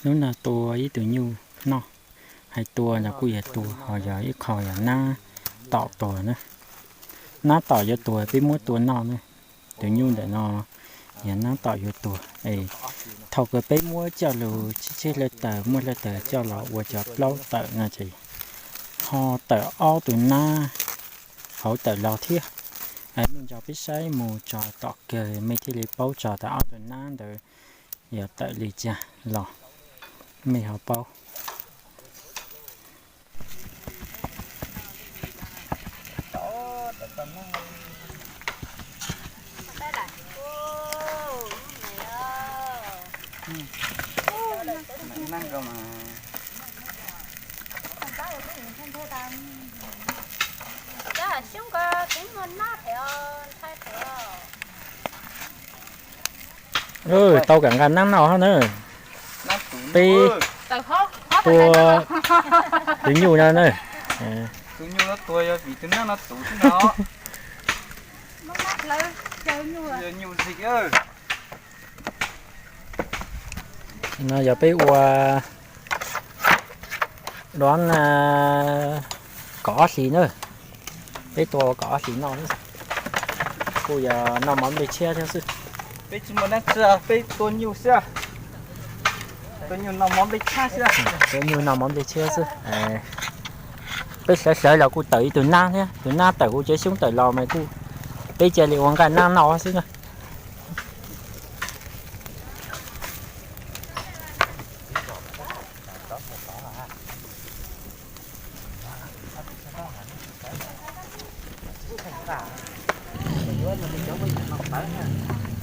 Hnub no tua ib tug nyuj noj, hais tua los kuj yog tua, ho yog ib qho yog nab tom tuag na. Nab tom yuav tuag peb muab tua noj na. Tus nyuj ntawm no yog nab tom yuav tuag es thaum kws peb muab coj lug tsib tseb hlawv tawm, muaj hlawv tawm coj los ua cov plaub tawm no ces ho tawm ob tug nab hauv tawm los thiab. Mej nrog peb saib mus txog tom kawg mej thiaj li paub txog tas ob tug nab ntawd yog tawm li cas los mej ho paub. Tau kam nqa nab noj hab na. Peb tua tus nyuj no na. No yog peb ua duab kaum ob hlis na. Peb tua kaum ob hlis noj, kuj yog noj mov nplej tshiab thiab xwb. Peb tsis muaj dab tsi, peb tua nyuj xwb. Tua nyuj noj mov nplej tshiab xwb. Tua nyuj noj mov nplej tshiab xwb. Peb hlawv hlawv los kuj tawm ib tug nab thiab, tus nab tawm hauv cov xyoob tawm los mas kuj, peb cia li ua nqaij nab noj xwb na.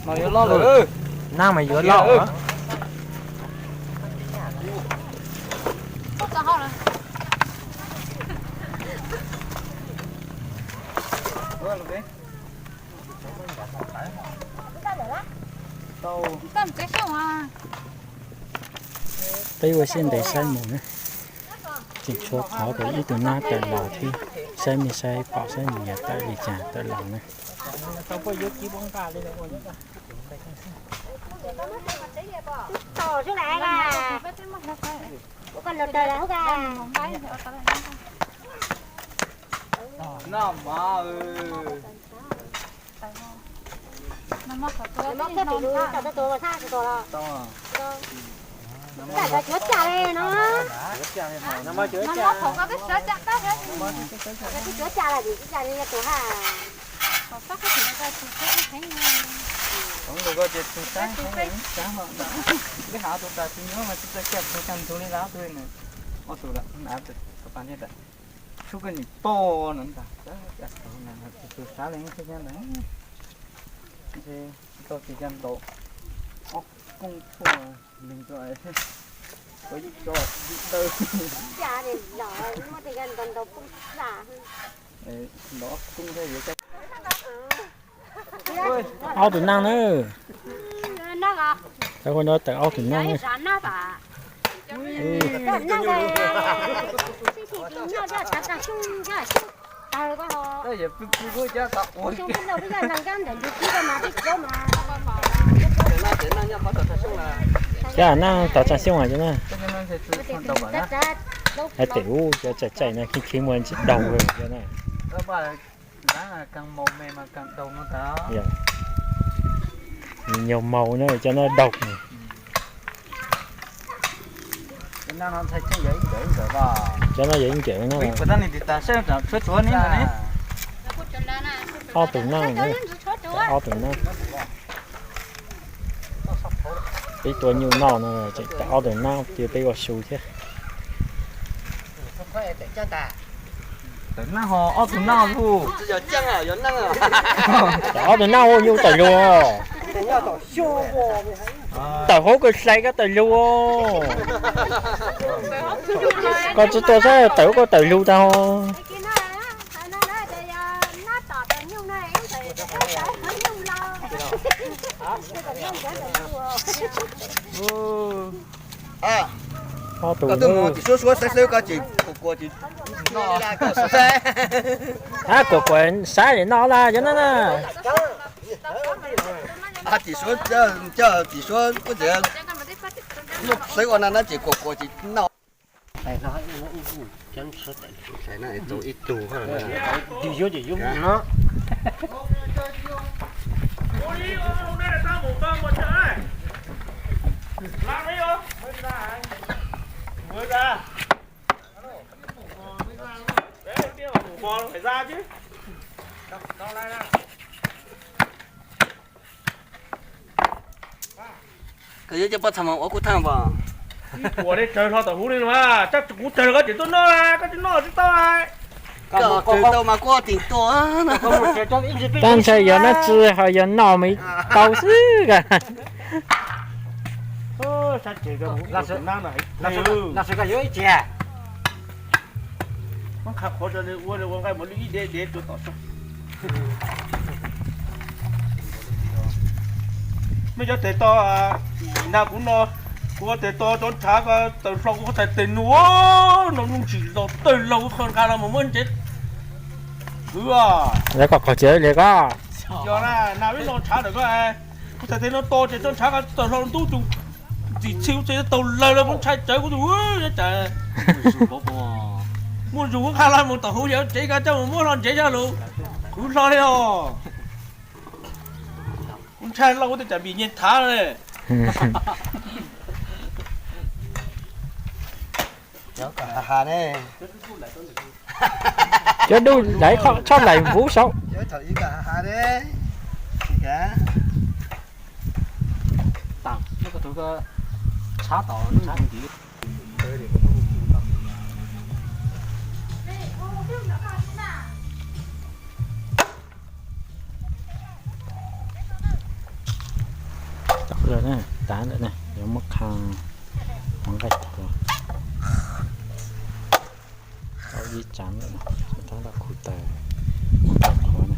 Mas yuav loj lawm. Nab mas yuav loj. Peb ua siab ntev saib mus na. Tseem tshuav qhov ib tug nab tawm los thiab, saib mej saib pom saib mus yog tawm li cas tawm los na. Peb hais tus tas tus nyuaj mas tsis txawj kiag tus tas ntug li lawm tus ne. Ob tug lawm, txhob koj nim poj no ntag, tus xav leej xwb thiab ntag. Ntshe tsis tau tes ya ntaus ob kooj tuaj neeg tuaj, ua ib co dim dawb. Ntaus ob kooj thiab yuav caj. Ob tug nab na. Tawm ob tug nab. Cov nab tom tsav xyoob cov na. Hais tias ub cov tsaim tsaim no khib khib muaj tsis daug cov na. Nyuag maus na cov no daug. Cov no yog ib nkawm no. Ob tug nab, ob tug nab. Peb tua nyuj noj no tseem tawm ob tug nab, cia peb ua su thiab. Tawm nab ho ob tug nab lug. Tawm ob tug nab ua nyuj tawm lug. Tawm hauv kawg hlais koj tawm lug. Koj tsis tua saib tawm koj tawm lug tau. Ob tug tim suab suab xaiv xaiv koj tsis kuas tsis kuas kuas saib li no lawm cov no na. Tim suab, tim suab kuj ntxiv. Xwb ua no ces kuas kuas tsis noj. Koj yuav coj poj txha mus ua kuj thaj pom. Ua li raws hlo tom huv li no, tab kuv raws koj tseem tuaj noj, koj tsis noj tsis tau. Koj raws tau mas kuj tim tuaj. Tab ntshai yog noj tsi ho yog noj mas tau xwb. Mej cov tes to, na kuv no, kuv ua tes to cov ntshav ko tawm hlo kuv qhov tais tes nus, no lub ntsis los tawg hlo kuv qhov nqa los mus muab ntsev khwv. Lawv kom qhov tsev li ko. Yog na, na lub no ntshav ntawm ko, kuv tais tes no to ces cov ntshav ko tawm hlo ntub tus ntxim txhij kuv tes tau lawg lawg kuv ntshai tsawv kuv tus nyob cas. Muaj zug kuv nqa los mus tom huv yawm tsev ko coj mus muab hlo ntsev coj lug khwv hlo li os. Kuv ntshai hlo kuv tes cas npim nyeg thav li. Cov dub lawv tshaj lais vuv saud. Tau lawm na, tas lawm na, yuav muab qha, muab nqaij qhuav. Tau ib tsav lawm, rov qab los khu taws, muab nqaij qhuav na.